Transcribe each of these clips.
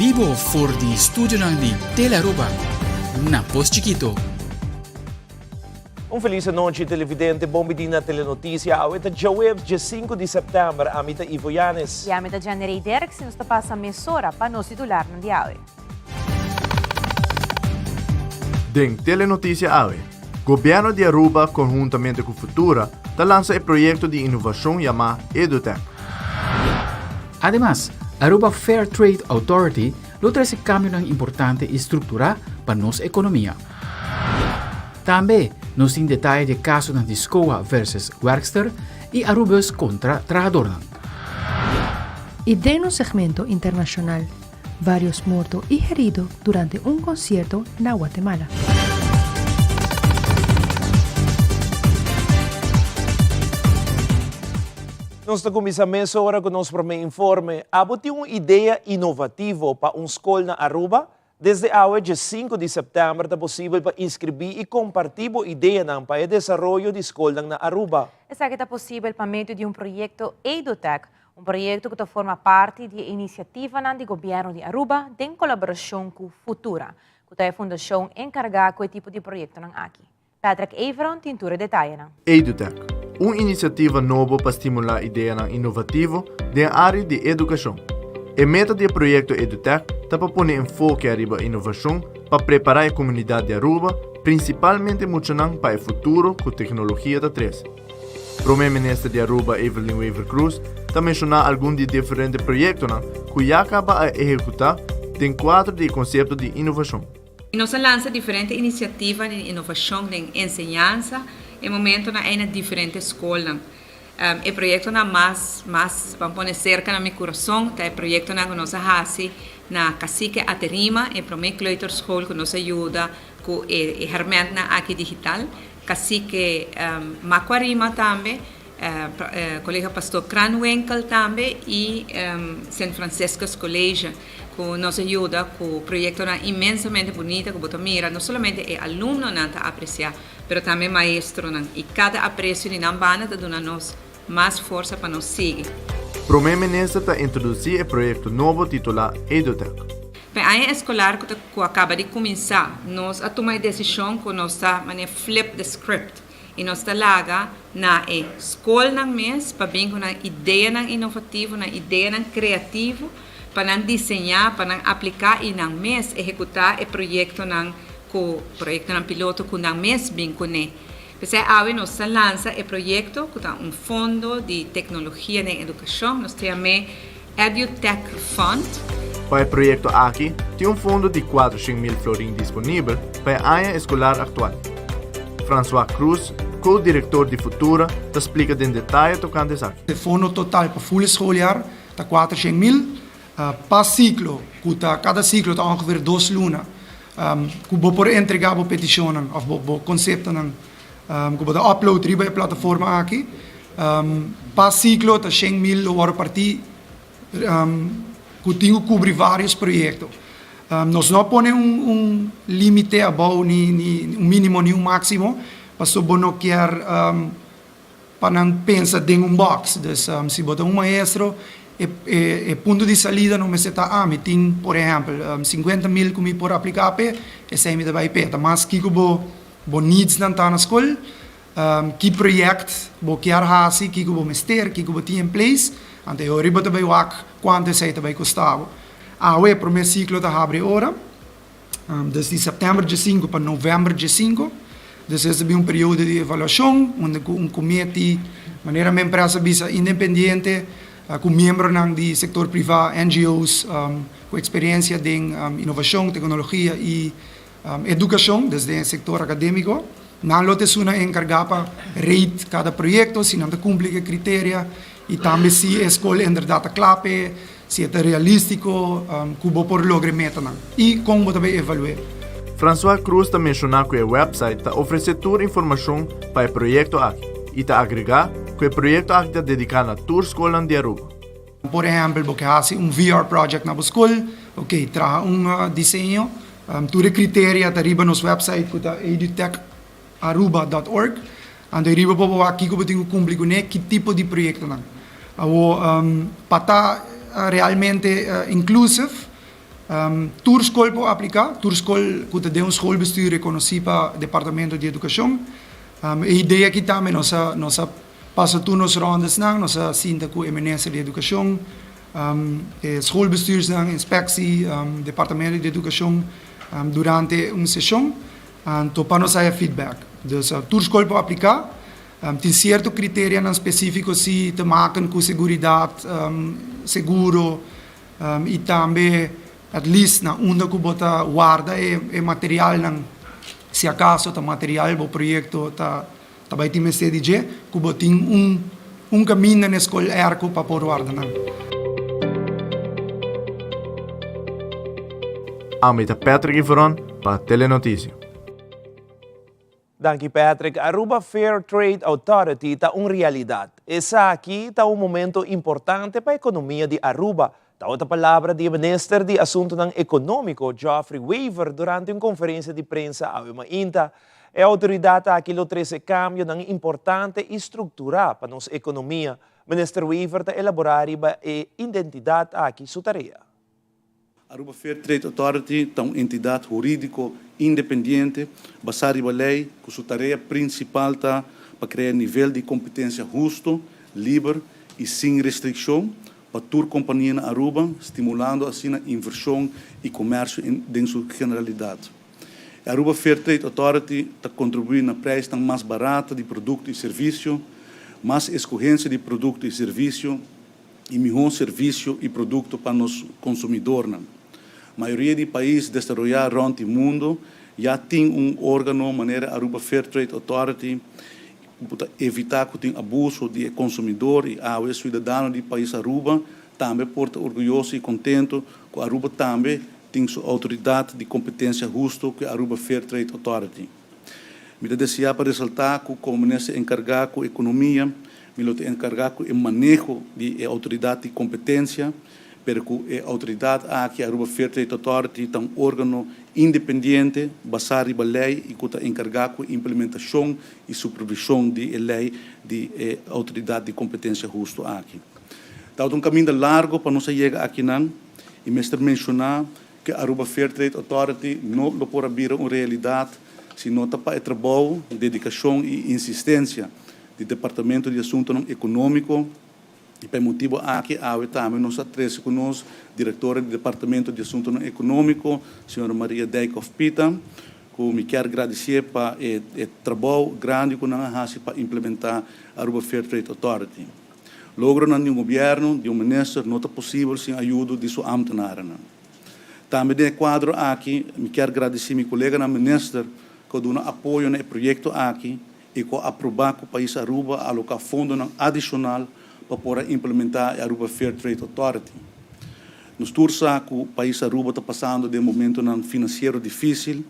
bibo for di studionan di Telearuba na Pos Chikito. Un felis anochi televidente, bon bini na Telenoticia. Awe ta djaweps dje sinku di sèptèmber. Ami ta Ivo Yanes. I ami ta Jenny Rey Derks i nos ta pasa mesora pa nos titularnan di awe. Den Telenoticia awe, Gobierno di Aruba conhuntamente cu Futura ta lansa e proyecto di innovacion yama EduTech. Ademas, Aruba Fair Trade Authority lo trece cambionan importante y structura pa nos economia. Tambe nos tin detaye di e casonan di SCOA versus Werkster y Arubus contra trahadornan. Y den un segmento internacional, Varios morto y herido durante un concierto na Guatemala. Nos ta cuminsa mesora cu nos prome informe. Abo tin un idea inovativo pa un scol na Aruba? Desde awe dje sinku di september ta posibel pa inscribi y comparti bo ideanan pa e desaroyo di scolnan na Aruba. Esaki ta posibel pa medio di un proyecto EduTech, Un proyekto ku ta forma parti di e inisiativanan di gobièrnu di Aruba den kolaborashon ku Futura, ku ta e fundashon enkargá ku e tipo di proyektonan aki. Patrick Everon tin tur e detayenan. EduTech, un inisiativa nobo pa stimulá ideanan inovativo den área di edukashon. E meta di e proyekto EduTech ta pa pone enfoke ariba inovashon pa prepará e komunidat di Aruba, prinsipalmente muchanan pa e futuro ku teknologia ta trese. Prome Minister di Aruba Evelyn Wever-Croes ta menshoná algun di e diferente proyektonan ku ya kaba a ehekutá den kuadro di e konsepto di inovashon. Nos a lansa diferente inisiativa di inovashon den enseñansa e momentonan ei na diferente skolnan. E proyektonan mas mas ban pone serka na mi kurason ta e proyektonan ku nos a hasi na Cacique Aterima, e prome kleuterschool ku nos a yuda ku e hermentnan aki digital. Cacique Macuarima tambe, Colegio Pastoor Kranwinkel tambe y Sint Franciscus College cu nos a yuda cu proyectonan inmensamente bunita cu bo ta mira no solamente e alumnonan ta aprecia pero tambe maestronan y cada aprecio di nan banda ta duna nos mas forsa pa nos sigui. Prome Minister ta introduci e proyecto nobo titula EduTech. Pa e aña eskolar ku ta ku a kaba di kuminsá, nos a tuma e desishon ku nos ta manera flip the script i nos ta laga na e skolnan mes pa bin ku nan ideanan inovativo, nan ideanan kreativo pa nan diseñá, pa nan apliká i nan mes ehekutá e proyektonan ku proyektonan piloto ku nan mes bin kuné. P'esei awe nos ta lansa e proyekto ku ta un fondo di teknologia den edukashon, nos ta yam'é EduTech Fund. Pa e proyekto aki tin un fondo di 400 mil florin disponibel pa e aña eskolar aktual. Francois Croes, ko-direktor di Futura, ta splika den detaye tokante esaki. E fondo total pa ful e schooljaar ta 400 mil pa siklo, ku ta kada siklo ta ongeveer dos luna. Ku bo por entregá bo petishonnan òf bo konseptonan ku bo ta upload riba e plataforma aki. Pa siklo ta 100,000 lo wòrdu partí ku tin ku kubri vários proyekto. Nos no a pone un límite abou ni un mínimo ni un máksimo pasobra bo no kier pa nan pensa den un box. Dus si bo ta un maestro, e e punto di salida no mester ta, ah, mi tin, por ehempel, 50,000 ku mi por apliká p'e, esei mi ta bai p'e. Ta mas kiko bo bo needsnan ta na skol, ki project bo kier hasi, kiko bo mester, kiko bo tin in place, anto e ora bo ta bai wak kuantu esei ta bai kosta bo. Awe e promé siklo ta habri ora. Dus di sèptèmber dje sinku pa novèmber dje sinku. Dus es ta bin un periodo di evaluashon unda ku un komiti, manera mi empresa bisa, independiente ku miembronan di sektor privá, NGO's, ku eksperensia den inovashon, teknologia i edukashon, dus den e sektor akadémiko. Nan lo ta esunnan enkargá pa rate kada proyekto, si nan ta kumpli ku e kriteria i tambe si e skol inderdat ta kla p'e. Si e ta realístiko, ku bo por logra e metanan i kon bo ta bai evalu'é. Francois Croes ta menshoná ku e wèpsait ta ofresé tur informashon pa e proyekto aki i ta agregá ku e proyekto aki ta dediká na tur skolnan di Aruba. Por ehèmpel, bo ke hasi un VR project na bo skol, oké, traha un diseño. Tur e kriteria ta riba nos wèpsait ku ta edutech. Aruba dot org. Anto e riba por bo wak kiko bo tin ku kumpli kuné, ki tipo di proyektonan. Awor pa ta realmente inclusive, Tur skol por apliká, tur skol ku ta den un schoolbestuur rekonosí pa Departamento di Edukashon. E idea aki tambe nos a nos a pasa tur nos rondesnan, nos a sinta ku e minister di Edukashon, e schoolbestuursnan, inspectie, Departamento di Edukashon durante un seshon anto pa nos haya feedback. Dus tur skol por apliká. Tin sierto kriterianan spesífiko si te maken ku seguridat, seguro i tambe at least na unda ku bo ta warda e materialnan si akaso ta material bo proyekto ta Ta bai tin mester di dje ku bo tin un un kaminda na e skol erko pa por warda nan. Ami ta Patrick Iveron pa Telenoticia. Danki Patrick. Aruba Fair Trade Authority ta un realidad. Esaki ta un momento importante pa economia di Aruba, Tabata palabra di e minister di Asuntunan Ekonómiko, Geoffrey Wever, durante un konferensia di prensa awe mainta. E outoridat aki lo trese kambionan importante i strukturá pa nos ekonomia. Minister Wever ta elaborá riba e identidat aki su tarea. Aruba Fair Trade Authority ta un entidat hurídiko independiente basá riba lei ku su tarea prinsipal ta pa krea nivel di kompetensia husto, liber i sin restrikshon pa tur kompania na Aruba, stimulando asina invershon i komersio den su generalidat. E Aruba Fair Trade Authority ta kontribuí na preisnan mas barata di produkto i servisio, mas eskohensia di produkto i servisio i mihó servisio i produkto pa nos konsumidornan. Mayoria di pais desaroyá rònt di mundu ya tin un órgano manera Aruba Fair Trade Authority Bo ta evitá ku tin abuso di e konsumidor i awe e suidadano di pais Aruba tambe por ta orguyoso i kontento ku Aruba tambe tin su outoridat di kompetensia husto ku e Aruba Fair Trade Authority. Mi ta deseá pa resaltá ku komo minister enkargá ku ekonomia mi lo ta enkargá ku e maneho di e outoridat di kompetensia Pero ku e outoridat aki, Aruba Fair Trade Authority, ta un órgano independiente basá riba lei i ku ta enkargá ku implementashon i supervishon di e lei di e outoridat di kompetensia hustu aki. Tabata un kaminda largo pa nos a yega akinan i mester menshoná ku Aruba Fair Trade Authority no lo por a bira un realidat si no ta pa e trabou, dedikashon i insistensia di Departamento di Asuntonan Ekonómiko, I pa e motibu aki awe tambe nos a trese ku nos direktora di Departamento di Asuntonan Ekonómiko, señora Maria Dijkhoff-Pita, ku mi kier gradisié pa e e trabou grandi ku nan a hasi pa implementá Aruba Fair Trade Authority. Logronan di un gobièrnu, di un minister, no ta posibel sin ayudo di su ámtenarennan. Tambe den e kuadro aki mi kier gradisí mi koleganan minister ku a duna apoyo na e proyekto aki i ku a aprobá ku pais Aruba a aloká fondonan adishonal pa por a implementá e Aruba Fair Trade Authority. Nos tur sa ku pais Aruba ta pasando den momentonan finansiero difísil,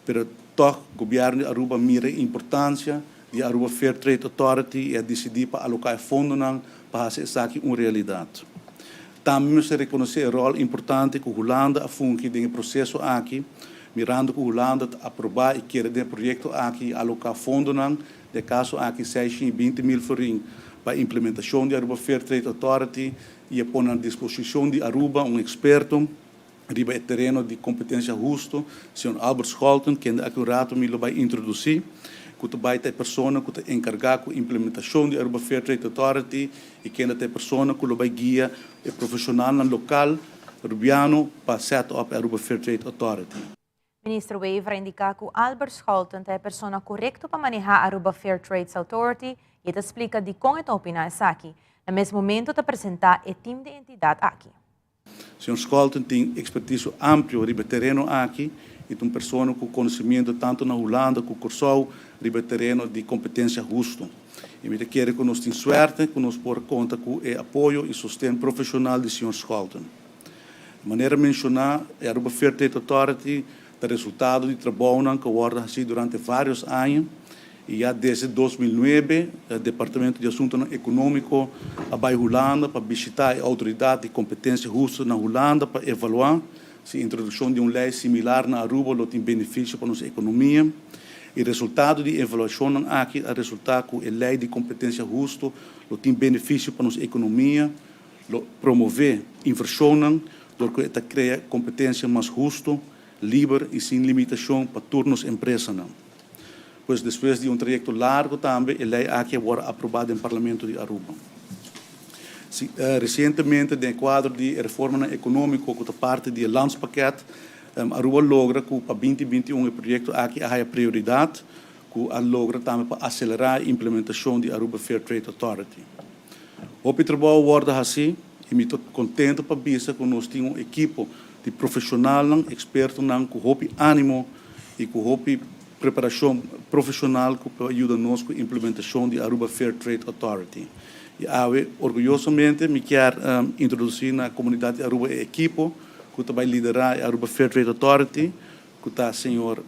pero tòg gobièrnu di Aruba a mira e importansia di Aruba Fair Trade Authority i a disidí pa aloká e fondonan pa hasi esaki un realidat. Tambe mester rekonosé e ròl importante ku Hulanda a fungi den e proseso aki, mirando ku Hulanda ta aprobá i kere den e proyekto aki i aloká fondonan, den e kaso aki 620 mil florin, pa implementashon di Aruba Fair Trade Authority i a pone na disposishon di Aruba un eksperto riba e tereno di kompetensia husto, señor Albert Scholten, kende aki un rato mi lo bai introdusí, ku ta bai ta e persona ku ta enkargá ku implementashon di Aruba Fair Trade Authority i kende ta e persona ku lo bai guia e profeshonalnan lokal Rubiano pa set up e Aruba Fair Trade Authority. Minister Wever a indica cu Albert Scholten ta e persona corecto pa maneha Aruba Fair Trade Authority y e ta splica dicon e ta opina esaki. Na mes momento ta presenta e team di entidad aki. Señor Scholten tin ekspertiso amplio riba e tereno aki i ta un persona ku konosimiento tantu na Hulanda ku Kòrsou riba e tereno di kompetensia hustu. I mi ta kere ku nos tin suerte ku nos por konta ku e apoyo i sosten profeshonal di señor Scholten. Manera menshoná, e Aruba Fair Trade Authority ta resultado di trabounan ku a wòrdu hasí durante vários aña i ya desde 2009 Departamento di Asuntonan Ekonómiko a bai Hulanda pa bishitá e outoridat di kompetensia hustu na Hulanda pa evaluá si introdukshon di un lei similar na Aruba lo tin benefisio pa nos ekonomia. E resultado di e evaluashonnan aki a resultá ku e lei di kompetensia hustu lo tin benefisio pa nos ekonomia, lo promové invershonnan. dor ku e ta krea kompetensia mas hustu, liber i sin limitashon pa tur nos empresanan. Pues despues di un trayekto largu tambe e lei aki a wòrdu aprobá den Parlamento di Aruba. Si, resientemente den e kuadro di e reformanan ekonómiko ku ta parti di e Landspakket, Aruba a logra ku pa binti 21 e proyekto aki a haya prioridat ku a logra tambe pa aselerá e implementashon di Aruba Fair Trade Authority. Hopi trabou a wòrdu hasí i mi ta kontentu pa bisa ku nos tin un ekipo di profeshonalnan, ekspertonan ku hopi ánimo i ku hopi preparashon profeshonal ku por yuda nos ku implementashon di Aruba Fair Trade Authority. I awe orguyosamente mi kier introdusí na komunidat di Aruba e ekipo ku ta bai liderá e Aruba Fair Trade Authority ku ta señor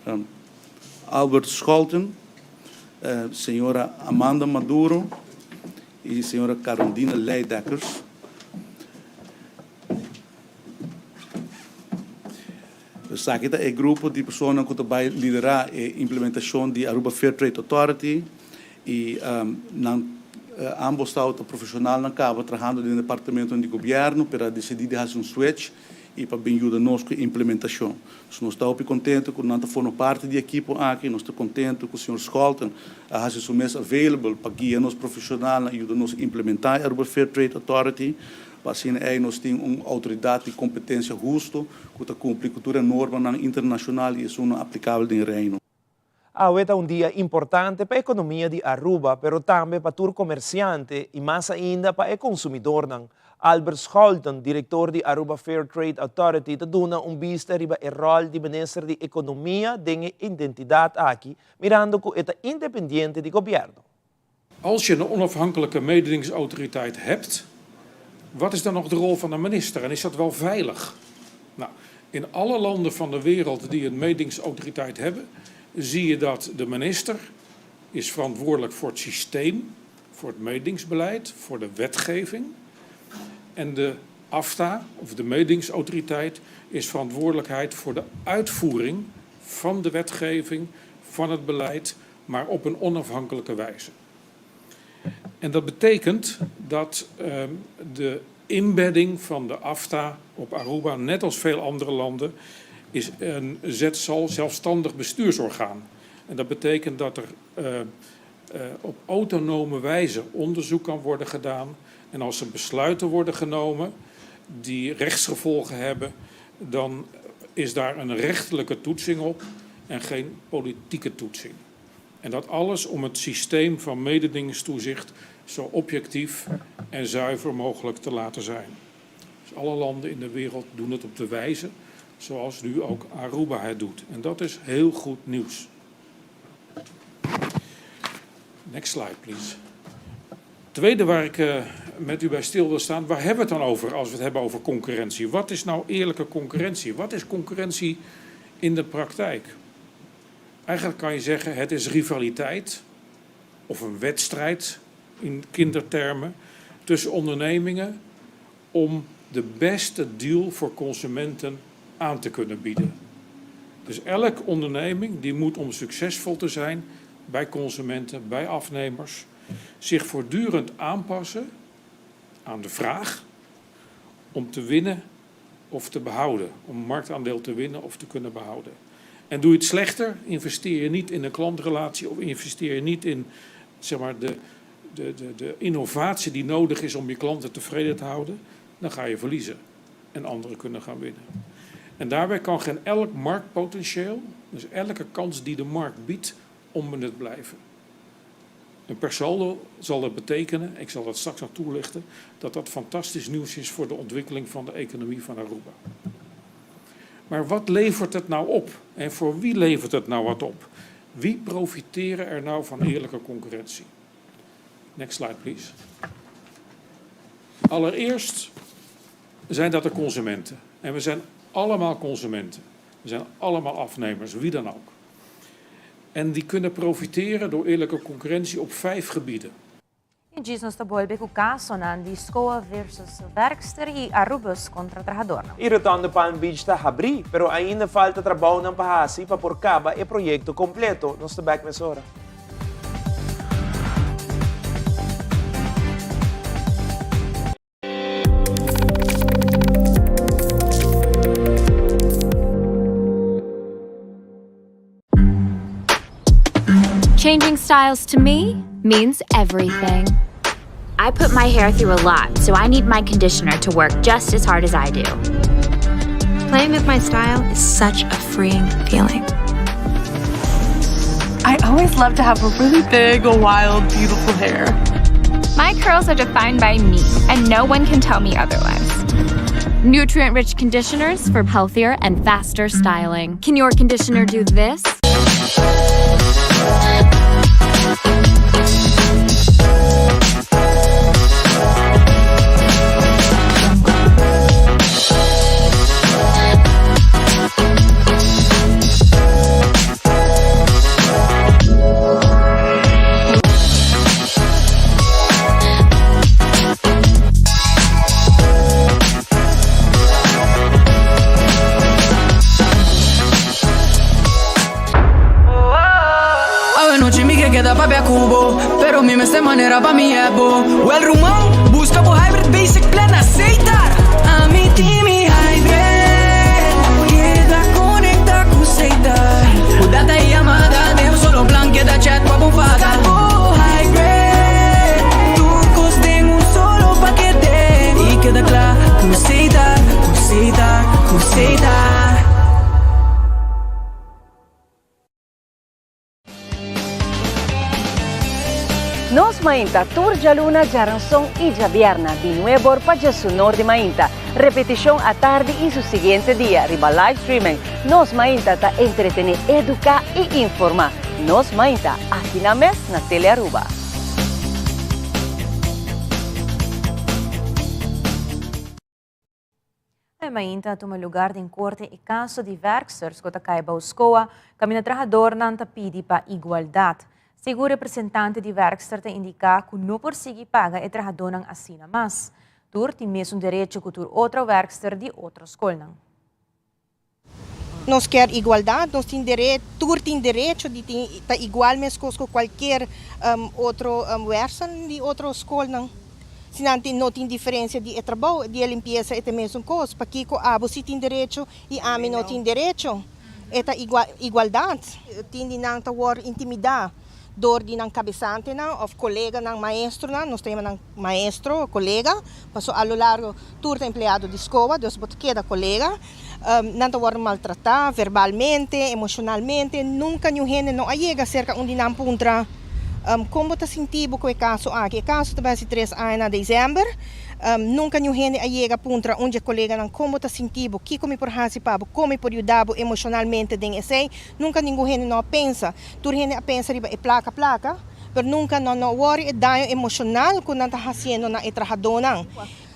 Albert Scholten, señora Amanda Maduro i señora Carondina Leijdekkers. Esaki ta e grupo di personanan ku ta bai liderá e implementashon di Aruba Fair Trade Authority i nan ambos ta profeshonalnan kaba trahando den departamentonan di gobièrnu pero a disidí di hasi un switch i pa bin yuda nos ku e implementashon. So nos ta hopi kontentu ku nan ta forma parti di e ekipo aki. Nos ta kontentu ku señor Scholten a hasi su mes available pa guia nos profeshonalnan i yuda nos implementá e Aruba Fair Trade Authority pa asina ei nos tin un outoridat di kompetensia husto ku ta kumpli ku tur e normanan internashonal i esunnan aplikabel den Reino. Awe ta un dia importante pa ekonomia di Aruba, pero tambe pa tur komersiante i mas ainda pa e konsumidornan. Albert Scholten, direktor di Aruba Fair Trade Authority, ta duna un bista riba e ròl di Minister di Ekonomia den e identidat aki, mirando ku e ta independiente di gobièrnu. Als je een onafhankelijke mededingingsautoriteit hebt, wat is dan nog de rol van de minister en is dat wel veilig? Nou, in alle landen van de wereld die een mededingingsautoriteit hebben, zie je dat de minister is verantwoordelijk voor het systeem, voor het mededingingsbeleid, voor de wetgeving. En de AFTA, of de mededingingsautoriteit, is verantwoordelijkheid voor de uitvoering van de wetgeving, van het beleid, maar op een onafhankelijke wijze. En dat betekent dat de inbedding van de AFTA op Aruba, net als veel andere landen, is een zelfstandig bestuursorgaan. En dat betekent dat er op autonome wijze onderzoek kan worden gedaan. En als er besluiten worden genomen die rechtsgevolgen hebben, dan is daar een rechterlijke toetsing op en geen politieke toetsing. En dat alles om het systeem van mededingingstoezicht zo objectief en zuiver mogelijk te laten zijn. Dus alle landen in de wereld doen het op de wijze zoals nu ook Aruba het doet. En dat is heel goed nieuws. Next slide, please. Tweede waar ik met u bij stil wil staan, waar hebben we het dan over als we het hebben over concurrentie? Wat is nou eerlijke concurrentie? Wat is concurrentie in de praktijk? Eigenlijk kan je zeggen, het is rivaliteit of een wedstrijd in kindertermen tussen ondernemingen om de beste deal voor consumenten aan te kunnen bieden. Dus elke onderneming die moet om succesvol te zijn bij consumenten, bij afnemers, zich voortdurend aanpassen aan de vraag om te winnen of te behouden, om marktaandeel te winnen of te kunnen behouden. En doe je het slechter, investeer je niet in een klantrelatie of investeer je niet in zeg maar, de, de, de, de innovatie die nodig is om je klanten tevreden te houden, dan ga je verliezen en anderen kunnen gaan winnen. En daarbij kan geen elk marktpotentieel, dus elke kans die de markt biedt, onbenut blijven. En per saldo zal dat betekenen, ik zal dat straks nog toelichten, dat dat fantastisch nieuws is voor de ontwikkeling van de economie van Aruba. Maar wat levert het nou op? En voor wie levert het nou wat op? Wie profiteren er nou van eerlijke concurrentie? Next slide, please. Allereerst zijn dat de consumenten. En we zijn allemaal consumenten. We zijn allemaal afnemers, wie dan ook. En die kunnen profiteren door eerlijke concurrentie op vijf gebieden. I djis nos ta bolbe ku kasonan di SCOA versus Werkster i Arubus kontra trahadornan. E Rotonde Palm Beach ta habrí, pero ainda falta trabounan pa hasi pa por kaba e proyekto kompleto. Nos ta bèk mesora. Changing styles to me means everything. I put my hair through a lot, so I need my conditioner to work just as hard as I do. Playing with my style is such a freeing feeling. I always love to have a really big, wild, beautiful hair. My curls are defined by me, and no one can tell me otherwise. Nutrient rich conditioners for healthier and faster styling. Can your conditioner do this? Awe nochi mi ke keda papia ku bo Pero mi mester manera pa mi ebo Wel ruman, buska bo hybrid basic plan na Setar Ami tin mi hybrid Keda konekta ku Setar Ku data i yamada den un solo plan Keda chat pa bo fada Buska bo hybrid Tur kos den un solo pakete I keda kla ku Setar Ku Setar, ku Setar. Nos Mainta tur djaluna, djaranson i djabierna di nuebor pa djesunor di mainta. Repetishon atardi i su siguiente dia riba live streaming. Nos Mainta ta entretené, eduká i informá. Nos Mainta, aki na mes na Telearuba. E mainta a tuma lugar den korte e kaso di werksters ku ta kai bou skoa kaminda trahadornan ta pidi pa igualdat. Segun representante di werkster ta indiká ku no por sigui paga e trahadónan asina mas. Tur tin mesun derecho ku tur otro werkster di otro skolnan. Nos kier igualdad, nos tin dere, tur tin derecho di tin ta igual meskos ku kualkier otro werkster di otro skolnan. Si nan tin no tin diferensia di e trabou, di e limpiesa e ta mesun kos. Pakiko abo si tin derecho i ami no tin derecho? E ta igualdad. Tin di nan ta wòrdu intimidá dor di nan kabesantenan òf koleganan, maestronan, nos ta yama nan maestro, kolega, pasobra a lo largo tur ta empleado di skoa, dus bo ta keda kolega. Nan ta wòrdu maltratá verbalmente, emoshonalmente. Nunka niun hende no a yega serka un di nan puntra, Kon bo ta sinti bo ku e kaso aki? E kaso ta bai hasi tres aña na desèmber. Nunka niun hende a yega puntra un di e koleganan, Kon bo ta sinti bo? Kiko mi por hasi pa bo? Kon mi por yuda bo emoshonalmente den esei? Nunka ningun hende no a pensa. Tur hende a pensa riba e plaka plaka, pero nunka nan no wòri e daño emoshonal ku nan ta hasiendo na e trahadónan.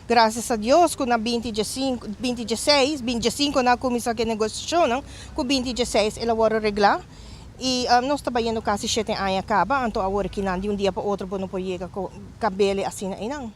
Gracias a Dios ku na binti diesinku, binti dieseis, binti diesinku nan a kuminsá ku e negosiashonnan, ku binti dieseis el a wòrdu reglá i nos ta bayendo kasi shete aña kaba, anto awor ki nan di un dia pa otro bo no por yega ku kabele asina einan.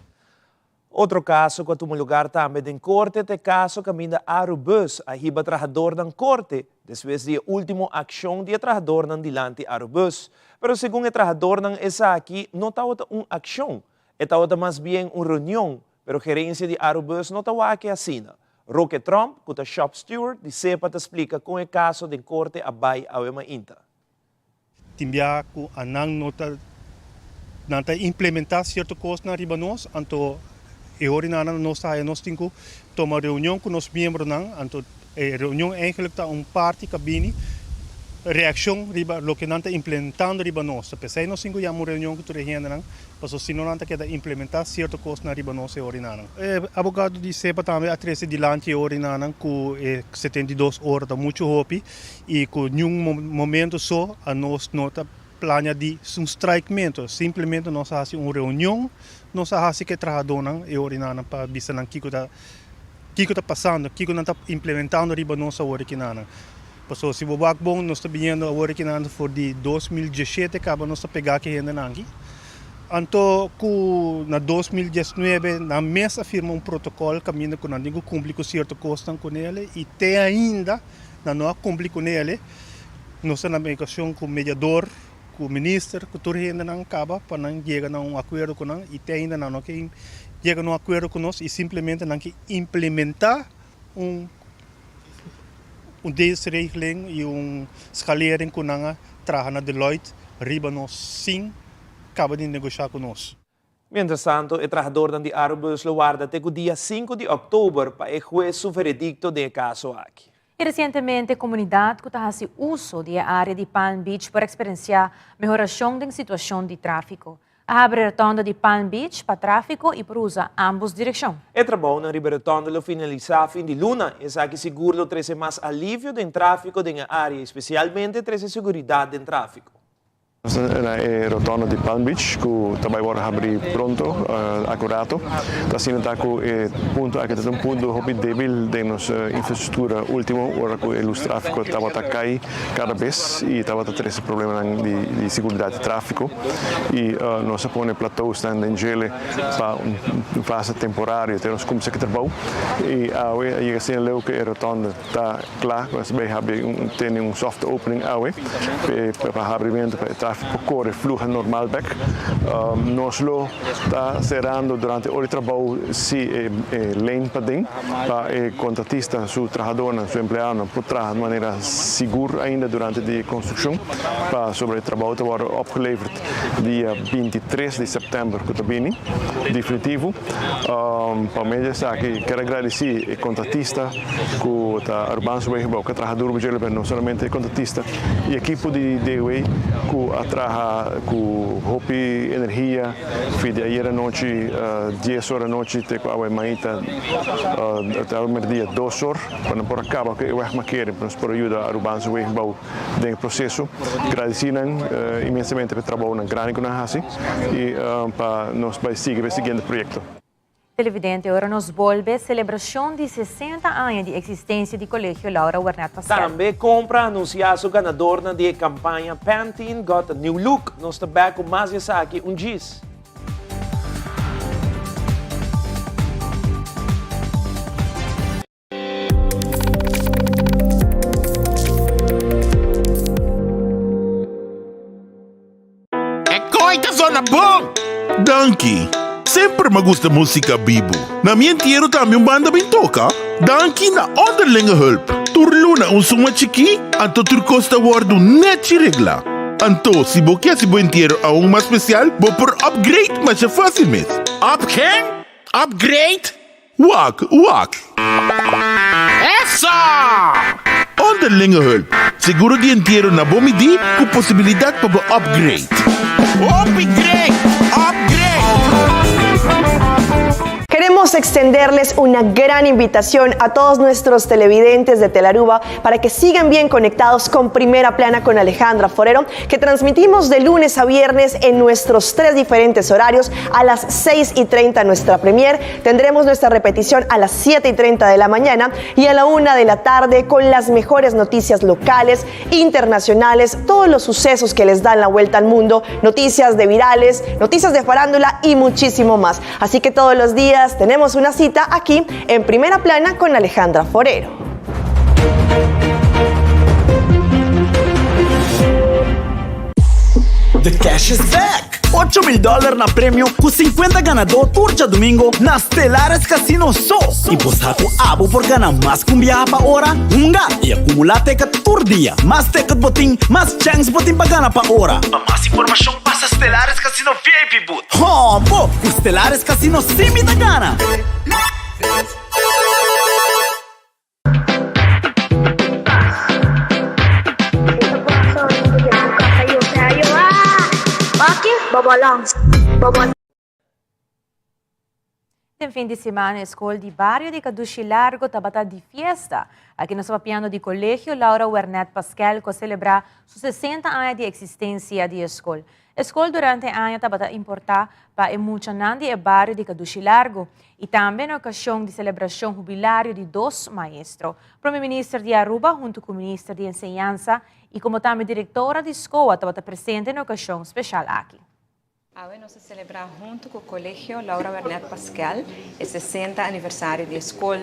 Otro kaso ku a tuma lugar tambe den korte ta e kaso kaminda Arubus a hiba trahadornan korte despues di e ultimo akshon di e trahadornan dilanti Arubus. Pero segun e trahadornan esaki no tabata un akshon, e tabata mas bien un reunion, pero gerensia di Arubus no ta wak e asina. Roque Tromp, ku ta shop steward di sepa ta splika kon e kaso den korte a bai awe mainta. Tin bia ku anan no ta nan ta implementá sierto kosnan riba nos, anto e orinanan nos ta haya nos tin ku toma reunion ku nos miembronan, anto e reunion eigenlijk ta un parti ku a bini reakshon riba loke nan ta implementando riba nos. Ta p'esei nos tin ku yama un reunion ku tur e hendenan, pasobra si no nan ta keda implementá sierto kosnan riba nos e orinanan. E abogado di sepa tambe a trese dilanti e orinanan ku e 72 ora ta muchu hopi I ku niun momento so anos no ta plania di un strikemento, simplemente nos a hasi un reunion, nos a hasi ku e trahadónan e orinanan pa bisa nan kiko ta kiko ta pasando, kiko nan ta implementando riba nos awor aki nan. Pasobra si bo wak bon nos ta biniendo awor aki nan for di 2017 kaba nos ta pega ku e hendenan aki. Anto ku na 2019 nan mes a firma un protokòl kaminda ku nan tin ku kumpli ku sierto kosnan ku nele i te ainda Nan no a cumpli cu nele. Nos ta na negociacion cu mediador, cu minister, cu tur hendenan caba pa nan yega na un acuerdo cu nan y te ainda nan no ke yega na un acuerdo cu nos y simplemente nan ke implementa un un dienstregeling y un schalering cu nan a traha na Deloitte. riba nos sin kaba di negoshá ku nos. Mientrastanto e trahadornan di Arubus lo warda te ku dia sinku di òktober pa e hues su veredikto den e kaso aki. I resientemente komunidat ku ta hasi uso di e área di Palm Beach por eksperensiá mehorashon den situashon di tráfiko. A habri rotònde di Palm Beach pa tráfiko i por usa ámbos direkshon. E trabounan riba e rotònde lo finalisá fin di luna. Esaki sigur lo trese mas alivio den tráfiko den e área i spesialmente trese seguridat den tráfiko. Nos ta na e rotonda di Palm Beach ku ta bai wòrdu habrí pronto, akurato. Ta asina ta ku e punto aki ta un punto hopi débil den nos infrastruktura último ora ku e lus tráfiko tabata kai kada bes i tabata trese problemanan di siguridat di tráfiko. I nos a pone platousnan den djele pa un fase temporario te nos kumsa ki trabou. I awe a yega asina leu ku e rotonda Ta kla ku nos bai habri un tene un soft opening awe pa habrimentu pa e trafiko por kore fluha normal bek. Nos lo ta serando durante ora di trabou si e lane paden pa e kontratista su trahadornan su empleadonan por traha di manera sigur ainda durante di e konstrukshon pasobra e trabou ta wòrdu opgeleverd dia 23 di sèptèmber ku ta bini definitivo. Pa medio di esaki kier a gradisí e kontratista ku ta Arubaanse Wegenbouw ku a traha duro pa dje, no solamente e kontratista i ekipo di DOE ku a traha ku hopi energia for di ayera anochi dies ora anochi te ku awe mainta te awe merdia dos or pa nan por a kaba ku e wegmakeering pa nos por a yuda Arubaanse Wegenbouw den e proseso. Gradisí nan inmensamente pa e trabounan grandi ku nan a hasi i pa nos bai sigui pa e siguiente proyekto. Televidente, ora nos bolbe celebracion di 60 aña di existencia di Colegio Laura Wernet Paskel. Tambe Compra a anuncia su ganadornan di e campaña Pantene Got a New Look. Nos ta back cu mas di esaki un djis. E koi ta zona bon! Danki! Semper m'a gusta músika bibu. Na mi entiero tambe un banda bin toka. Danki na Onderlinge Hulp. Tur luna un suma chikí, anto tur kos ta wòrdu nèchi reglá. Anto, si bo ke hasi bo entiero aun mas spesial, bo por upgrade masha fásil mes. Up ken? Upgrade? Wak, wak. Eso! Onderlinge hulp, seguro di entiero na bo midí ku posibilidat pa bo upgrade. Hopi great! Upgrade! Queremos extenderles una gran invitación a todos nuestros televidentes de Telaruba para que sigan bien conectados con Primera Plana con Alejandra Forero, que transmitimos de lunes a viernes en nuestros tres diferentes horarios a las 6 y 30 nuestra premier. Tendremos nuestra repetición a las 7 y 30 de la mañana y a la 1 de la tarde con las mejores noticias locales, internacionales, todos los sucesos que les dan la vuelta al mundo, noticias de virales, noticias de farándula y muchísimo más. Así que todos los días tenemos una cita aquí en Primera Plana con Alejandra Forero. The cash is back! 8000 dollar na premio ku 50 ganadó tur djadumingo na Stellares Casino so! I bo sa ku abo por gana mas ku un biaha pa ora? Hunga i akumulá teket tur dia. Mas teket bo tin, mas chèns bo tin pa gana pa ora. Pa mas informashon pasa Stellares Casino VIP Booth. Hòmbo! Ku Stellares Casino sí mi ta gana! Den fin di siman e skol di bario di Kadushi Largo tabata di fiesta. Aki nos ta papiando di Colegio Laura Wernet Paskel ku a selebrá su 60 aña di eksistensia di e skol. E skol durante e aña tabata importá pa e muchanan di e bario di Kadushi Largo i tambe na okashon di selebrashon hubilario di dos maestro. Prome Minister di Aruba huntu ku Minister di Enseñansa i komo tambe direktora di skoa tabata presente na e okashon speshal aki. Awe nos a selebrá huntu ku Kolegio Laura Wernet Paskel e 60 aniversario di e skol.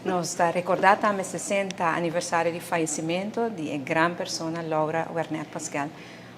Nos ta rekordá tambe 60 aniversario di fayesimentu di e gran persona Laura Wernet Paskel.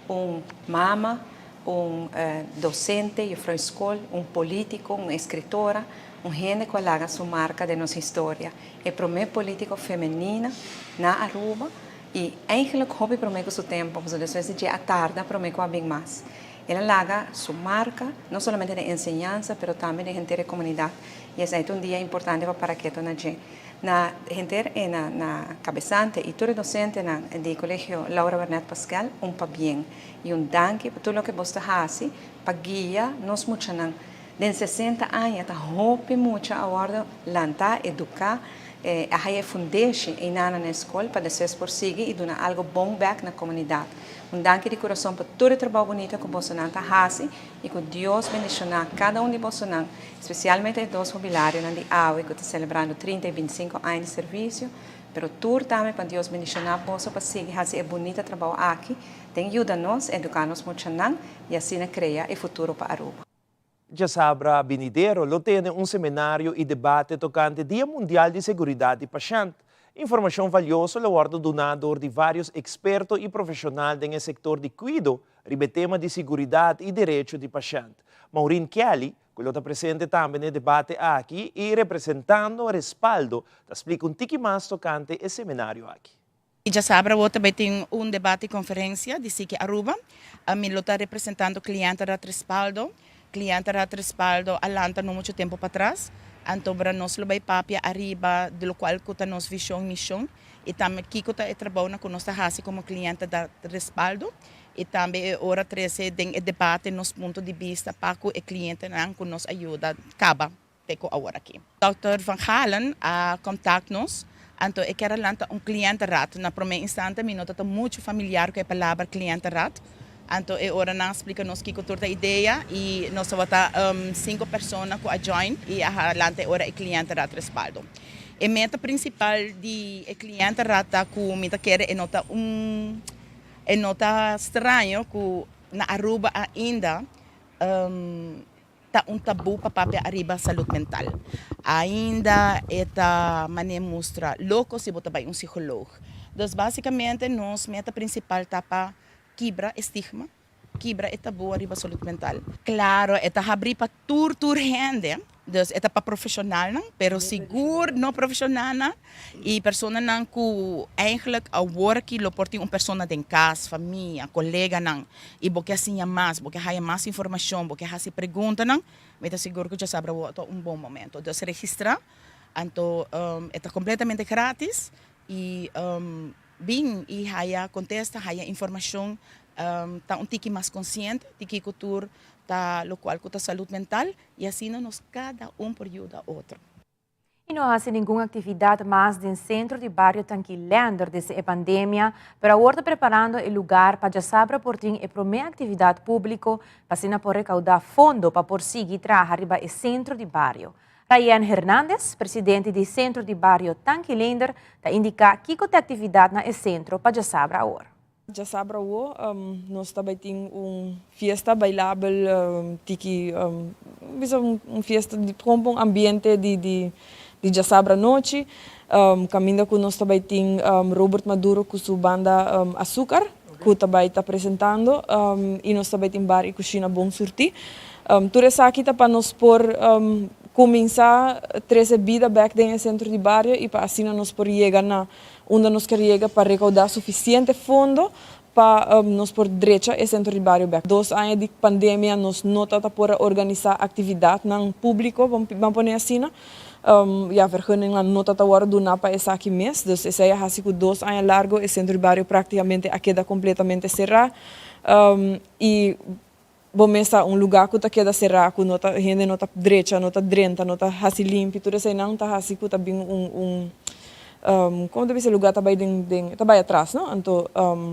Un mama, un docente, juffrouw school, un politico, un escritora, un hende cu a laga su marca den nos historia. E prome politico femenina na Aruba. Y eigenlijk hopi prome cu su tempo, pasobra despues di dje a tarda prome cu a bin mas. El a laga su marca, no solamente den enseñansa, pero tambe den henter e comunidad. Y esai ta un dia importante pa para keto na dje. Na henter e na na cabesante y tur e docentenan di Colegio Laura Wernet Paskel un pabien y un danki pa tur loke bos ta haci pa guia nos muchanan. Den sesenta aña ta hopi mucha a wordo lanta, educa, a haya e fundeshi eynana na e scol pa despues por sigui y duna algo bon bek na comunidad. Un danki di curason pa tur e trabou bunita cu bosonan ta haci y cu Dios bendiciona cada un di bosonan, especialmente e dos hubilarionan di awe cu ta celebrando trinta y binticinco aña di servicio, pero tur tambe pa Dios bendiciona boso pa sigui haci e bunita trabou aki den yuda nos educa nos muchanan y asina crea e futuro pa Aruba. Djasabra binidero lo tene un seminario y debate tocante Dia Mundial di Seguridad di Pashent. Informacion valioso lo wordo duna door di varios experto y profesional den e sector di cuido riba e tema di siguridad y derecho di pashent. Maureen Kelly, cu lo ta presente tambe n'e debate aki y representando Respaldo, ta splica un tiki mas tocante e seminario aki. I djasabra awor ta bai tin un debate i konferensia di Siki Aruba. Mi lo ta representando Cliente Raad Respaldo. Cliente Raad Respaldo a lanta no mucho tempo patras. Anto bra nos lo bai papia ariba di lokual ku ta nos vishon, mishon i tambe kiko ta e trabounan ku nos ta hasi komo Cliente Raad Respaldo. I tambe e ora trese den e debate nos punto di bista pa ku e klientenan ku nos a yuda kaba. te ku awor aki. Dòkter Van Galen a kontakt nos, anto e kier a lanta un cliëntenraad. Na promé instante mi no ta ta muchu familiar ku e palabra cliëntenraad, anto e ora nan a splika nos kiko tur ta idea i nos tabata sinku persona ku a join i a lanta e ora e cliëntenraad respaldo. E meta prinsipal di e cliëntenraad ta ku mi ta kere e no ta un e no ta straño ku na Aruba ainda Ta un tabú pa papia ariba salud mental. Ainda e ta manera mustra loko si bo ta bai un psicoloog. Dus basicamente nos meta principal ta pa kibra e stigma, kibra e tabú ariba salud mental. Claro, e ta habrí pa tur tur hende, dus e ta pa profesionalnan, pero sigur no profesionalnan y personanan cu eigenlijk awor aki lo por tin un persona den cas, famia, coleganan. i bo ke siña mas, bo ke haya mas informashon, bo ke hasi preguntanan, mi ta sigur ku djasabra bo ta un bon momento. Dus registrá, anto e ta kompletamente gratis i bin i haya kontesta, haya informashon, ta un tiki mas konsiente di kiko tur ta lokual ku ta salud mental i asina nos kada un por yuda otro. I no hasi ningun aktividat mas den sentro di bario Tanki Leander desde e pandemia, pero awor ta preparando e lugar pa djasabra por tin e promé aktividat públiko pa asina por rekaudá fondo pa por sigui traha riba e sentro di bario. Rayen Hernandez, presidente di sentro di bario Tanki Leander, ta indiká kiko ta e aktividat na e sentro pa djasabra awor. Djasabra awo nos ta bai tin un fiesta bailabel tiki bisa un fiesta di kon pa un ambiente di di djasabra anochi kaminda ku nos ta bai tin Robert Maduro ku su banda Azúcar ku ta bai ta presentando i nos ta bai tin bar i kushina bon surtí. Tur esaki ta pa nos por kuminsá trese bida bèk den e sentro di bario i pa asina nos por yega na Unda nos kier yega pa recaudá suficiente fondo pa nos por drecha e centro di bario bek. Dos aña di pandemia nos no ta ta por a organisá actividadnan publico, ban pone asina. Ya vergunningnan no ta ta worde duná pa esaki mes. Dus esei a haci cu dos aña largo e centro di bario practicamente a keda completamente cerá. Y bo mes ta un lugá ku ta keda será, ku no ta hende no ta drecha, no ta drenta, no ta hasi limpi, tur eseinan ta hasi ku ta bin un un komo ta bisa lugá ta bai den den ta bai atras no. Anto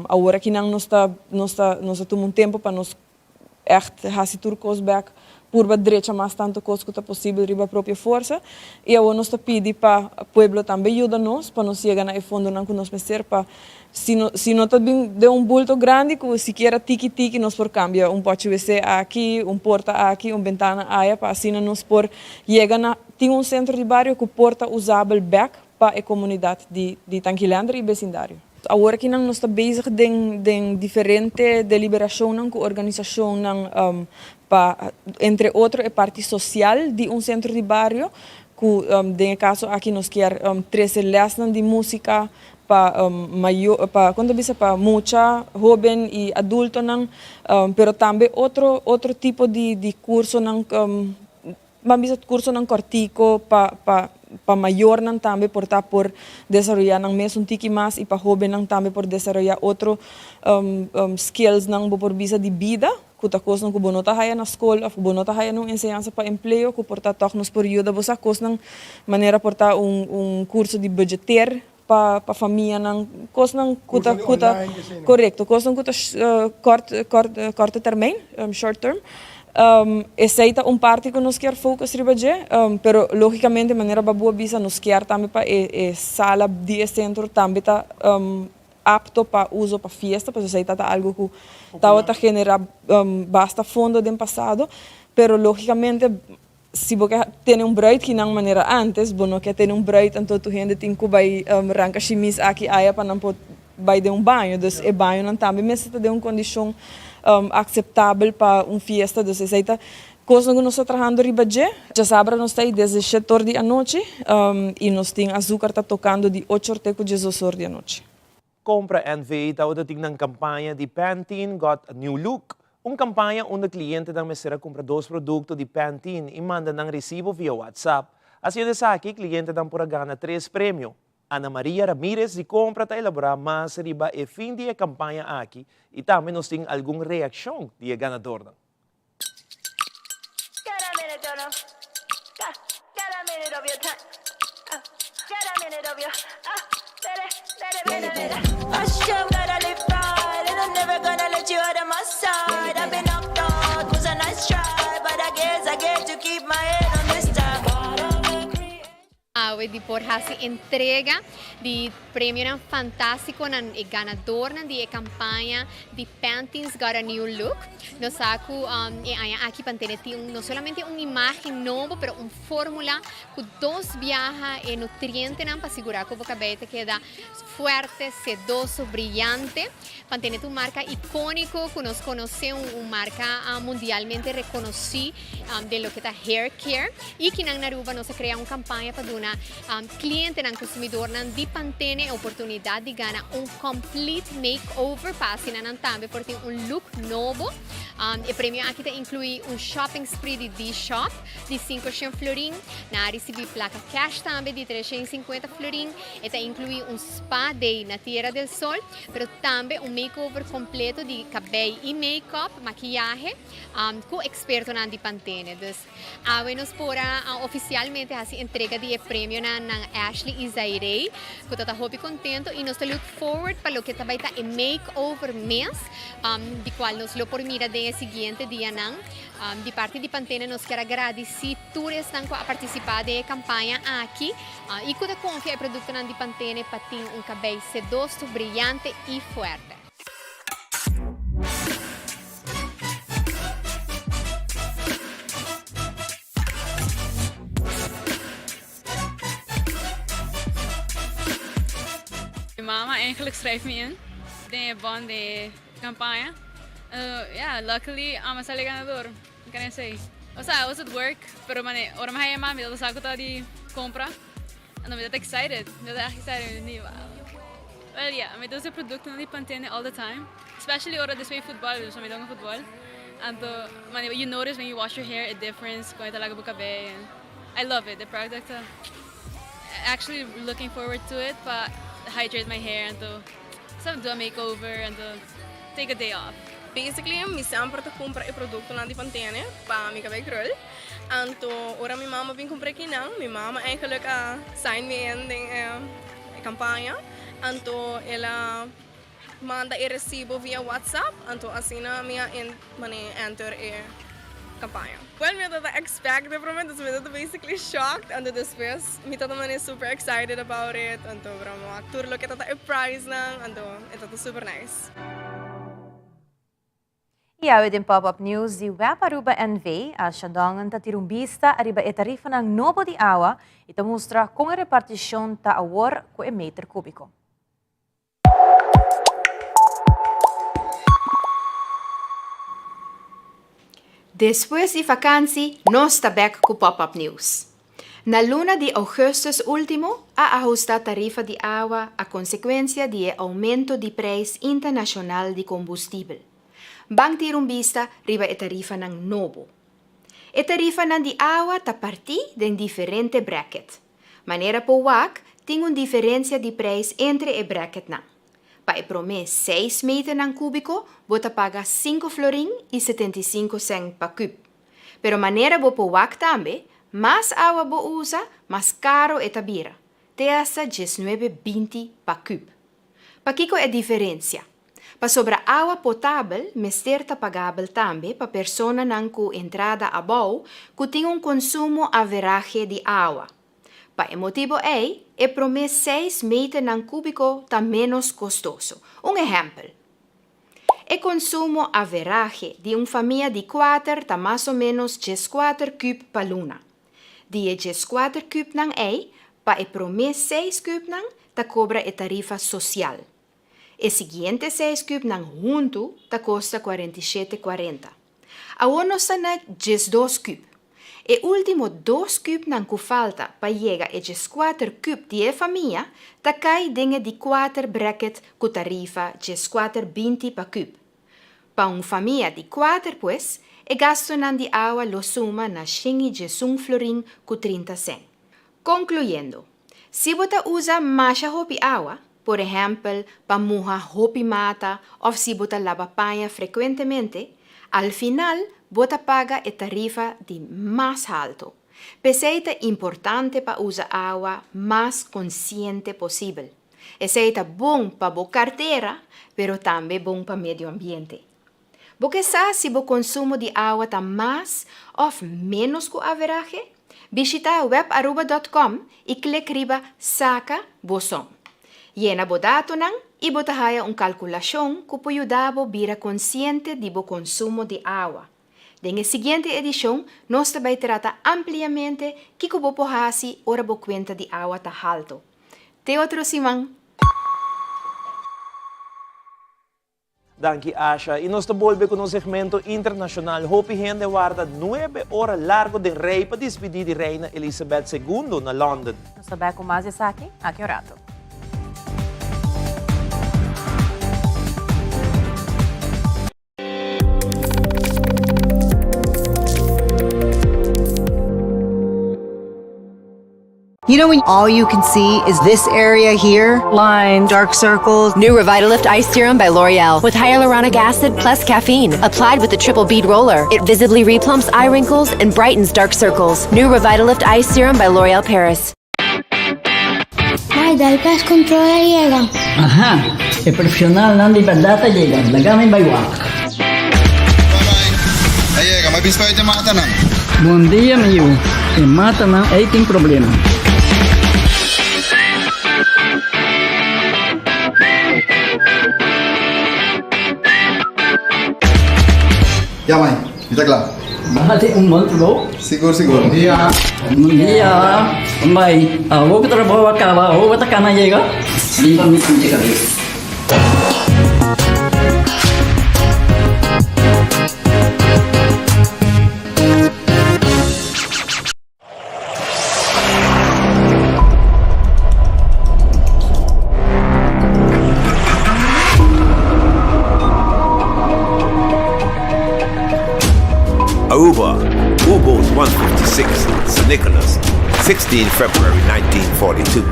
awor akinan nos ta nos ta nos ta tuma un tempu pa nos ègt hasi tur kos bèk, purba drecha mas tantu kos ku ta posibel riba propio forsa i awor nos ta pidi pa pueblo tambe yuda nos pa nos yega na e fondonan ku nos mester pa Si no si no ta bin den un bulto grandi ku sikiera tiki tiki nos por kambia un pochi wc aki, un porta aki, un bentana aya pa asina nos por yega na tin un sentro di bario ku por ta usabel bek pa e komunidat di di Tankilander i besindario. Awor akinan nos ta bezig den den diferente deliberashonnan ku organisashonnan pa entre otro e parti sosial di un sentro di bario ku den e kaso aki nos kier trese lèsnan di musika. pa mayor pa kon ta bisa pa mucha, hoben i adultonan, pero tambe otro otro tipo di di kursonan ban bisa kursonan kòrtiko pa pa pa mayornan tambe por ta por desaroyá nan mes un tiki mas i pa hobennan tambe por desaroyá otro skillsnan bo por bisa di bida. Ku ta kosnan ku bo no ta haya na skol òf ku bo no ta haya na un enseñansa pa empleo ku por ta tòg nos por yuda bo sa kosnan manera por ta un un kurso di budgeteer pa pa famianan kosnan ku ta ku ta korekto kosnan ku ta kòrt kòrt kòrte termijn short term esei ta un parti ku nos kier focus riba dje pero logikamente manera Babu a bisa nos kier tambe pa e e sala di e sentro tambe ta apto pa uso pa fiesta, pasobra esei ta ta algo ku tabata generá basta fondo den pasado, pero lógikamente si bo ke tene un bruid kinan manera ántes, bo no ke tene un bruid anto tur hende tin ku bai ranka shimis aki aya pa nan por bai den un baño, dus e bañonan tambe mester ta den un kondishon akseptabel pa un fiesta, dus esei ta Kosnan ku nos ta trahando riba dje. Djasabra nos ta ei desde shet or di anochi i nos tin azúcar ta tokando di ocho or te ku diesdos or di anochi. Compra NV tabata tin nan campaña di Pantene Got a New Look, un campaña unda clientenan mester a cumpra dos producto di Pantene y manda nan recibo via WhatsApp. Haciendo esaki, clientenan por a gana tres premio. Ana Maria Ramirez di Compra ta elabora mas riba e fin di e campaña aki y tambe nos tin algun reaccion di e ganadornan. Awe di por hasi entrega di premionan fantástiko na e ganadornan di e kampaña di Pantene's Got a New Look. Nos sa ku e aña aki Pantene tin un no solamente un imágen nobo pero un fórmula ku dos biaha e nutrientenan pa sigurá ku bo kabei ta keda fuerte, sedoso, briyante. Pantene ta un marka ikóniko ku nos konosé, un marka mundialmente rekonosí. den loke ta hair care y kinan na Aruba nos a crea un campaña pa duna clientenan, consumidornan di Pantene e oportunidad di gana un complete makeover pa asina nan tambe por tin un look nobo. E premio aki ta inclui un shopping spree di D-Shop di 500 florin, nan a ricibi placa cash tambe di 350 florin, e ta inclui un spa day na Tierra del Sol, pero tambe un makeover completo di cabey y makeup, maquiyahe. Ku ekspertonan di Pantene. Dus awe nos por a ofisialmente hasi entrega di e premionan na Ashley i Zairey ku ta ta hopi kontento i nos ta look forward pa loke ta bai ta e makeover mes di kual nos lo por mira den e siguiente dianan. Di parti di Pantene nos kier a gradisí tur esnan ku a partisipá den e kampaña aki i ku ta konfia e produktonan di Pantene pa tin un kabei sedoso, briyante i fuerte. Mi mama eigenlijk schrijft me in den e bon den e campaña. Yeah, luckily ami a sali ganador. What can I say? Osea, I was at work, pero mane ora mi a yama mi tabata sa cu ta di compra. Anto mi ta excited, mi ta echt excited, mi di wow. Well yeah, mi ta usa e productonan di Pantene all the time, especially ora despues di futbol, pasobra mi ta hunga futbol. Anto mane you notice when you wash your hair e difference con e ta laga bo cabey and I love it, the product ta actually looking forward to it pa hydrate my hair anto sa do a makeover anto take a day off. Basically mi semper ta cumpra e productonan di Pantene pa mi cabey krul. Anto ora mi mama bin cumpra ekinan, mi mama eigenlijk a sign me in den e campaña. Anto el a manda e recibo via WhatsApp, anto asina mi a mane enter e campaña. Well mi a tabata expect e prome, dus mi tabata basically shocked, anto despues mi tabata mane super excited about it, anto broma tur loke tabata e prizenan, anto e tabata super nice. I awe den Pop Up News di Web Aruba NV, Asha Dongen ta tira un bista ariba e tarifanan nobo di awa i ta mustra kon e repartishon ta awor ku e meter kubiko. Despues di vakansi nos ta bek ku Pop Up News. Na luna di ougùstùs último a ahustá tarifa di awa a konsekuensia di e oumento di preis internashonal di kombustibel. Ban tira un bista riba e tarifanan nobo. E tarifanan di awa ta partí den diferente bracket. Manera por wak, tin un diferensia di preis entre e bracketnan. Pa e promé seis meternan kúbiko bo ta paga sinku florin i 75 sèn pa kùp. Pero manera bo por wak tambe, mas awa bo usa, mas karo e ta bira, te hasta diesnuebe binti pa kùp. Pakiko e diferensia? Pasobra awa potabel mester ta pagabel tambe pa personanan ku entrada abou ku tin un konsumo averahe di awa. Pa e motibu ei, e promé seis meternan kúbiko ta ménos kostoso. Un ehèmpel, E konsumo averahe di un famia di kuater ta mas o ménos dieskuater kùp pa luna. Di e dieskuater kùpnan ei, pa e promé seis kùpnan ta kobra e tarifa sosial. E siguiente seis kùpnan huntu ta kosta 47 kuarenta. Awor nos ta na 12 kùp. E último dos kùpnan ku falta pa yega e 14 kùp di e famia ta kai den e di kuater bracket ku tarifa 14 binti pa kùp. Pa un famia di kuater pues, e gastunan di awa lo suma na 111 florin ku 30 sèn. Konkluyendo, si bo ta usa masha hopi awa, por ehèmpel pa muha hopi mata òf si bo ta laba paña frekuentemente, al final bo ta paga e tarifa di mas haltu. P'esei ta importante pa usa awa mas konsiente posibel. Esei ta bon pa bo kartera, pero tambe bon pa medio ambiente. Bo ke sa si bo konsumo di awa ta mas òf ménos ku averahe? Bishitá webaruba dòt kòm i klik riba Saka bo som. Yena bo datonan i bo ta haya un kalkulashon ku por yuda bo bira konsiente di bo konsumo di awa. Den e siguiente edishon nos ta bai trata ampliamente kiko bo por hasi ora bo kuenta di awa ta haltu. Te otro siman! Danki Asha. I nos ta bolbe ku nos segmento internashonal. Hopi hende warda nuebe ora largo den rei pa dispidí di Reina Elizabeth Segundo na London. Nos ta bek ku mas di esaki aki un rato. You know when all you can see is this area here? Lines, dark circles. New Revitalift Ice Serum by L'Oreal with hyaluronic acid plus caffeine. Applied with the triple bead roller. It visibly replumps eye wrinkles and brightens dark circles. New Revitalift Ice Serum by L'Oreal Paris. Mai, dal pest control a yega. Aha, e profesionalnan di berdad a yega, laga mi bai wak. A yega, mi a bisto e matanan. Bon dia mi yu, e matanan ei tin problema. Ya mai, mi ta kla. Bati un bon trabou. Sigur sigur. Bon dia. Bon dia. Mai, awor ku trabou a kaba, awor bo ta kana yega? Limpa mi pinche kabes. Aruba, U-boat 156, St. Nicholas, 16 February 1942.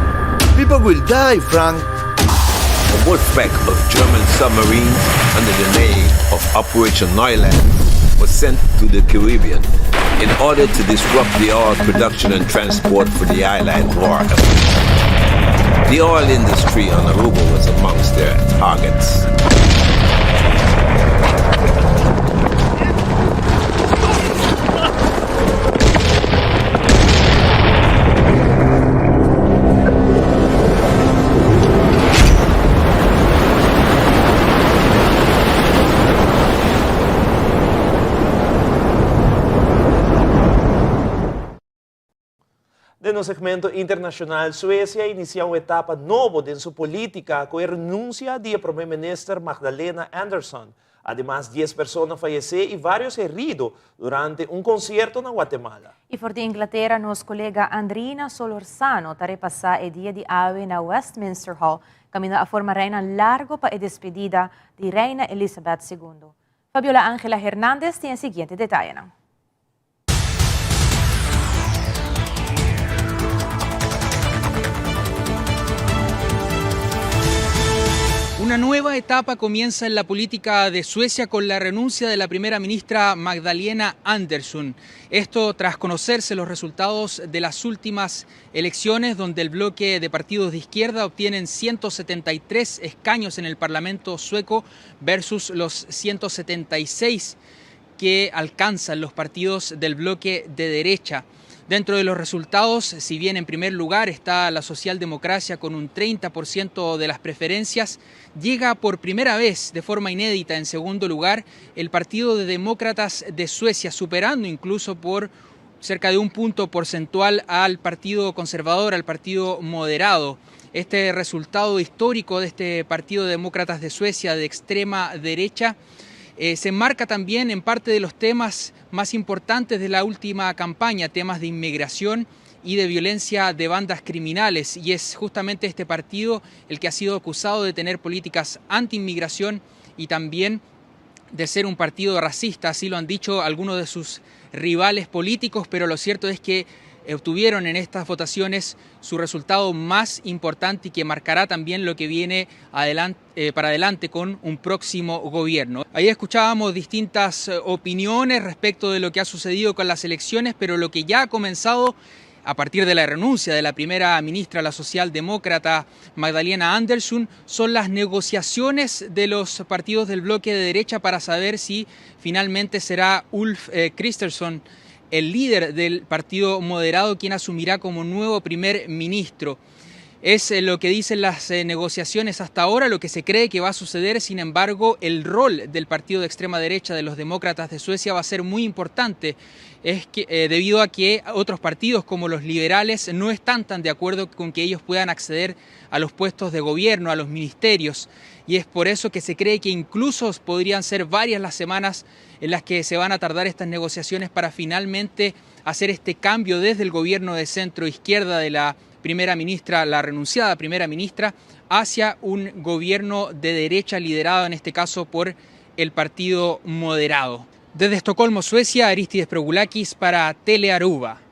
People will die, Frank. A wolf pack of German submarines under the name of Operation Neuland was sent to the Caribbean in order to disrupt the oil production and transport for the island war effort. The oil industry on Aruba was amongst their targets. Den. Den nos segmento internacional, Suecia a inicia un etapa nobo den su politica cu e renuncia di e Prome Minister Magdalena Andersson. Ademas dies persona fayece y varios herido durante un concierto na Guatemala. Y for di Inglatera nos colega Andrina Solorzano ta repasa e dia di awe na Westminster Hall, caminda a forma rijnan largo pa e despedida di Reina Elizabeth Segundo. Fabiola Angela Hernandez tin e siguiente detayenan. Una nueva etapa comienza en la política de Suecia con la renuncia de la primera ministra Magdalena Andersson. Esto tras conocerse los resultados de las últimas elecciones donde el bloque de partidos de izquierda obtienen 173 escaños en el Parlamento sueco versus los 176 que alcanzan los partidos del bloque de derecha. Dentro de los resultados, si bien en primer lugar está la socialdemocracia con un 30% de las preferencias, llega por primera vez de forma inédita en segundo lugar el Partido de Demócratas de Suecia, superando incluso por cerca de un punto porcentual al Partido Conservador, al Partido Moderado. Este resultado histórico de este Partido de Demócratas de Suecia de extrema derecha eh, se enmarca también en parte de los temas más importantes de la última campaña, temas de inmigración y de violencia de bandas criminales. Y es justamente este partido el que ha sido acusado de tener políticas anti-inmigración y también de ser un partido racista, así lo han dicho algunos de sus rivales políticos, pero lo cierto es que obtuvieron en estas votaciones su resultado más importante y que marcará también lo que viene eh, para adelante con un próximo gobierno. Ahí escuchábamos distintas eh, opiniones respecto de lo que ha sucedido con las elecciones, pero lo que ya ha comenzado a partir de la renuncia de la primera ministra, la socialdemócrata Magdalena Andersson, son las negociaciones de los partidos del bloque de derecha para saber si finalmente será Ulf eh, Kristersson el líder del partido moderado quien asumirá como nuevo primer ministro. Es eh, lo que dicen las eh, negociaciones hasta ahora, lo que se cree que va a suceder. Sin embargo, el rol del partido de extrema derecha de los demócratas de Suecia va a ser muy importante. Es que, eh, debido a que otros partidos como los liberales no están tan de acuerdo con que ellos puedan acceder a los puestos de gobierno, a los ministerios. Y es por eso que se cree que incluso podrían ser varias las semanas en las que se van a tardar estas negociaciones para finalmente hacer este cambio desde el gobierno de centro izquierda de la primera ministra, la renunciada primera ministra, hacia un gobierno de derecha liderado en este caso por el Partido Moderado. Desde Estocolmo, Suecia, Aristides Progulakis para Telearuba.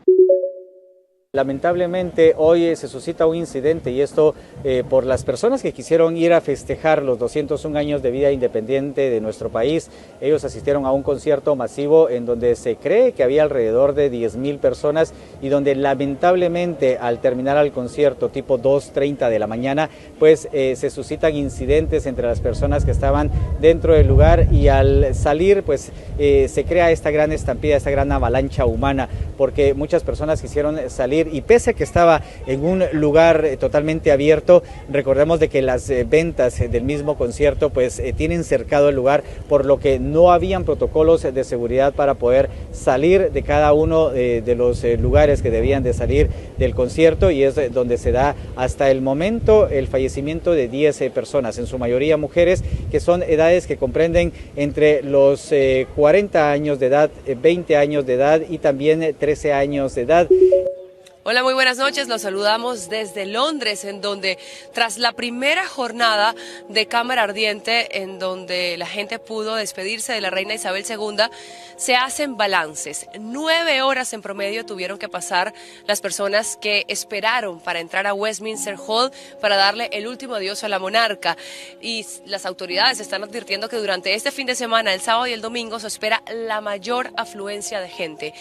Lamentablemente hoy eh, se suscita un incidente y esto eh, por las personas que quisieron ir a festejar los 201 años de vida independiente de nuestro país. Ellos asistieron a un concierto masivo en donde se cree que había alrededor de 10 mil personas y donde lamentablemente al terminar el concierto tipo 2.30 de la mañana, pues eh, se suscitan incidentes entre las personas que estaban dentro del lugar y al salir pues se crea esta gran estampida, esta gran avalancha humana porque muchas personas quisieron salir y pese a que estaba en un lugar eh, totalmente abierto, recordemos de que las eh, ventas eh, del mismo concierto pues tienen cercado el lugar, por lo que no habían protocolos de seguridad para poder salir de cada uno de los lugares que debían de salir del concierto y es donde se da hasta el momento el fallecimiento de 10 personas, en su mayoría mujeres, que son edades que comprenden entre los 40 años de edad, 20 años de edad y también 13 años de edad. Hola, muy buenas noches. Los saludamos desde Londres, en donde tras la primera jornada de Cámara Ardiente, en donde la gente pudo despedirse de la reina Isabel II, se hacen balances. Nueve horas en promedio tuvieron que pasar las personas que esperaron para entrar a Westminster Hall para darle el último adiós a la monarca. Y las autoridades están advirtiendo que durante este fin de semana, el sábado y el domingo, se espera la mayor afluencia de gente.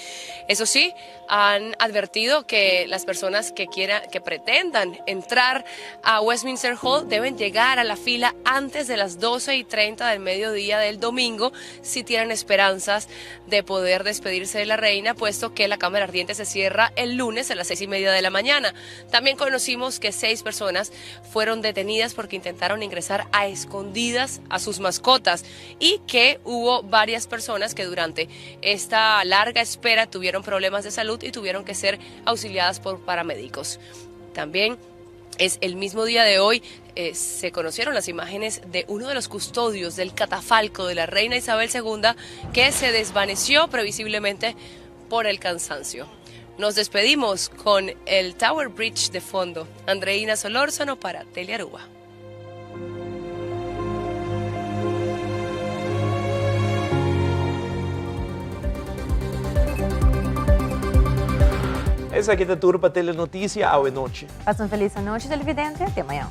Eso sí, han advertido que las personas que quieran, que pretendan entrar a Westminster Hall deben llegar a la fila antes de las 12 y 30 del mediodía del domingo si tienen esperanzas de poder despedirse de la reina, puesto que la Cámara Ardiente se cierra el lunes a las seis y media de la mañana. También conocimos que seis personas fueron detenidas porque intentaron ingresar a escondidas a sus mascotas y que hubo varias personas que durante esta larga espera tuvieron problemas de salud y tuvieron que ser auxiliadas auxiliadas por paramédicos. También es el mismo día de hoy, eh, se conocieron las imágenes de uno de los custodios del catafalco de la reina Isabel II que se desvaneció previsiblemente por el cansancio. Nos despedimos con el Tower Bridge de fondo. Andreina Solórzano para Telearuba. Esaki ta tur pa Telenoticia awe nochi. Pasa un feliz anochi televidente, te mañan.